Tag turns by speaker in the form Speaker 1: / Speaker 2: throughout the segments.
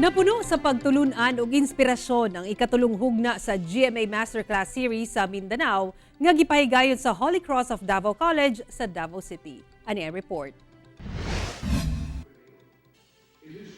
Speaker 1: Napuno sa pagtulunan ug inspirasyon ang ikatulong hugna sa GMA Masterclass Series sa Mindanao nga gipahigayon sa Holy Cross of Davao College sa Davao City. Ani ang report.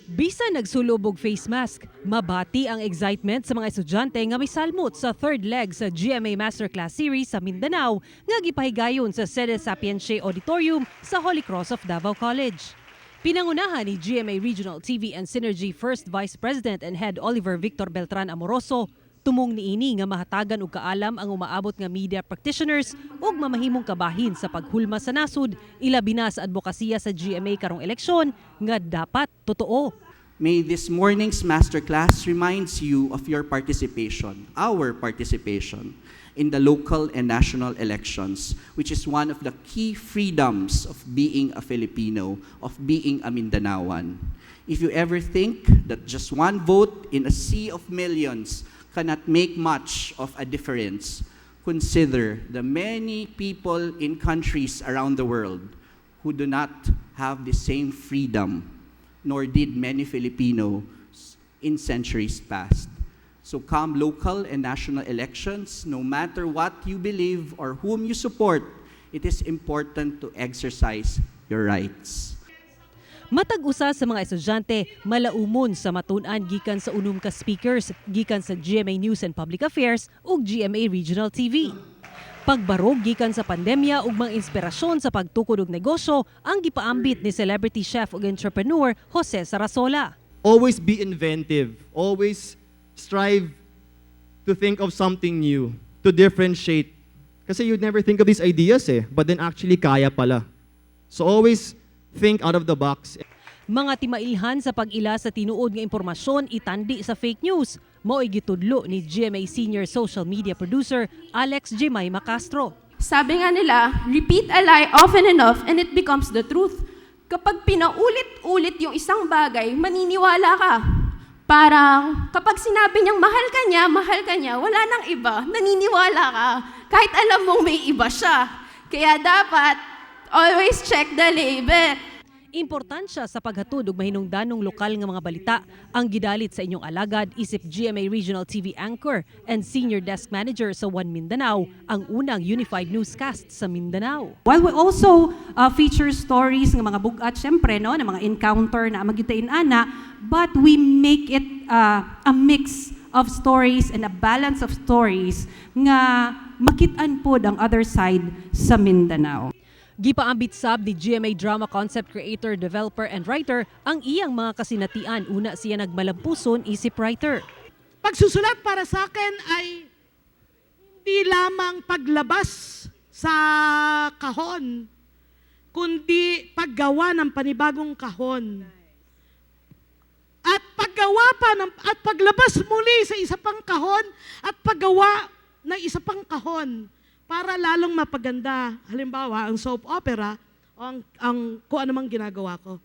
Speaker 1: Bisa nagsulob og face mask, mabati ang excitement sa mga estudyante nga misalmot sa third leg sa GMA Masterclass Series sa Mindanao nga gipahigayon sa Sede Sapientiae Auditorium sa Holy Cross of Davao College. Pinangunahan ni GMA Regional TV and Synergy First Vice President and Head Oliver Victor Beltran Amoroso, tumong niini nga mahatagan og kaalam ang umaabot nga media practitioners ug mamahimong kabahin sa paghulma sa nasud, ilabi na sa adbokasiya sa GMA karong eleksyon nga dapat totoo.
Speaker 2: May this morning's masterclass reminds you of your participation, our participation, in the local and national elections, which is one of the key freedoms of being a Filipino, of being a Mindanaoan. If you ever think that just one vote in a sea of millions cannot make much of a difference, consider the many people in countries around the world who do not have the same freedom, nor did many Filipinos in centuries past. So come local and national elections, no matter what you believe or whom you support, it is important to exercise your rights.
Speaker 1: Matag usa sa mga estudyante malaumon sa matun-an gikan sa unom ka speakers gikan sa GMA News and Public Affairs ug GMA Regional TV. Pagbarog gikan sa pandemya ug mga inspirasyon sa pagtukod og negosyo ang gipaambit ni celebrity chef ug entrepreneur Jose Sarasola.
Speaker 3: Always be inventive. Always strive to think of something new, to differentiate. Kasi you'd never think of these ideas eh, but then actually kaya pala. So always think out of the box.
Speaker 1: Mga timailhan sa pag-ila sa tinuod nga impormasyon itandi sa fake news, mao'y gitudlo ni GMA Senior Social Media Producer Alex Jemima Castro.
Speaker 4: Sabi nga nila, repeat a lie often enough and it becomes the truth. Kapag pinaulit-ulit yung isang bagay, maniniwala ka. Parang kapag sinabi niyang mahal ka niya, mahal ka niya, wala nang iba, naniniwala ka. Kahit alam mong may iba siya. Kaya dapat, always check the label.
Speaker 1: Importansya sa paghatod og mahinungdanong lokal nga mga balita ang gidalit sa inyong alagad isip GMA Regional TV anchor and Senior Desk Manager sa One Mindanao, ang unang unified newscast sa Mindanao.
Speaker 5: While we also feature stories ng mga bugat, syempre, no, ng mga encounter na magitain ana, but we make it a mix of stories and a balance of stories nga makit-an pod ang other side sa Mindanao.
Speaker 1: Gipaambit sab ni GMA drama concept creator, developer and writer ang iyang mga kasinatian una siya nagmalampuson isip writer.
Speaker 6: Pagsusulat para sa akin ay hindi lamang paglabas sa kahon, kundi paggawa ng panibagong kahon. At paggawa pa ng, at paglabas muli sa isa pang kahon at paggawa ng isa pang kahon para lalong mapaganda, halimbawa, ang soap opera o ang kung ano mang ginagawa ko.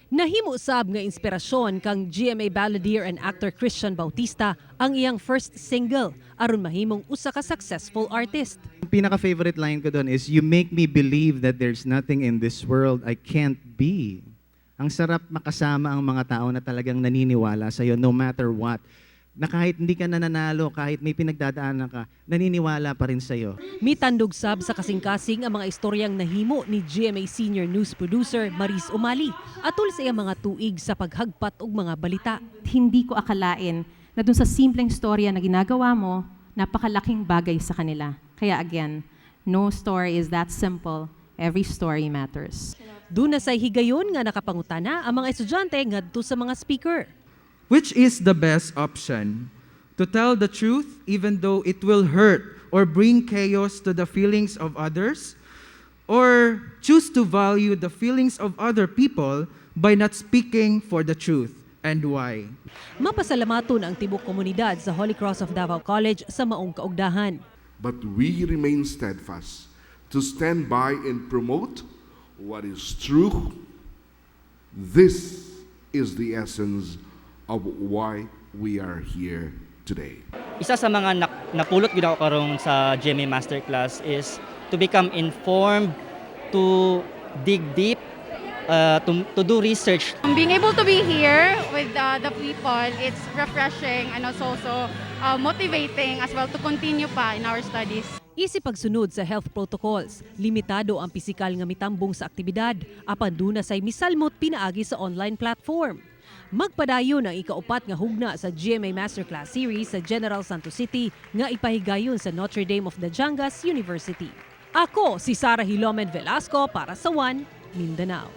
Speaker 1: Nahimo sab nga inspirasyon kang GMA balladeer and actor Christian Bautista ang iyang first single aron mahimong usa ka successful artist.
Speaker 7: Ang pinaka-favorite line ko doon is, "You make me believe that there's nothing in this world I can't be." Ang sarap makasama ang mga tao na talagang naniniwala sa'yo no matter what. Na kahit hindi ka nananalo, kahit may pinagdadaanan ka, naniniwala pa rin sa'yo.
Speaker 1: Mitandog sab sa kasing-kasing ang mga istoryang nahimo ni GMA Senior News Producer Maris Umali atol sa iyang mga tuig sa paghagpat og mga balita.
Speaker 8: Hindi ko akalain na dun sa simpleng storya na ginagawa mo, napakalaking bagay sa kanila. Kaya again, no story is that simple. Every story matters.
Speaker 1: Duna say higayon nga nakapangutana ang mga estudyante ngadto sa mga speaker.
Speaker 9: Which is the best option? To tell the truth even though it will hurt or bring chaos to the feelings of others? Or choose to value the feelings of other people by not speaking for the truth? And why?
Speaker 1: Mapasalamaton ang tibok komunidad sa Holy Cross of Davao College sa maong kaugdahan.
Speaker 10: But we remain steadfast to stand by and promote what is true. This is the essence of why we are here today.
Speaker 11: Isa sa mga napulot gyud ako karon sa GMA Masterclass is to become informed, to dig deep. to do research.
Speaker 12: Being able to be here with the people, it's refreshing and also so motivating as well to continue pa in our studies.
Speaker 1: Isip pagsunod sa health protocols, limitado ang pisikal nga mitambong sa aktibidad, apan duna say misalmot pinaagi sa online platform. Magpadayon ang ikaupat nga hugna sa GMA Masterclass Series sa General Santos City nga ipahigayon sa Notre Dame of Dadiangas University. Ako si Sara Hilomen Velasco para sa One Mindanao.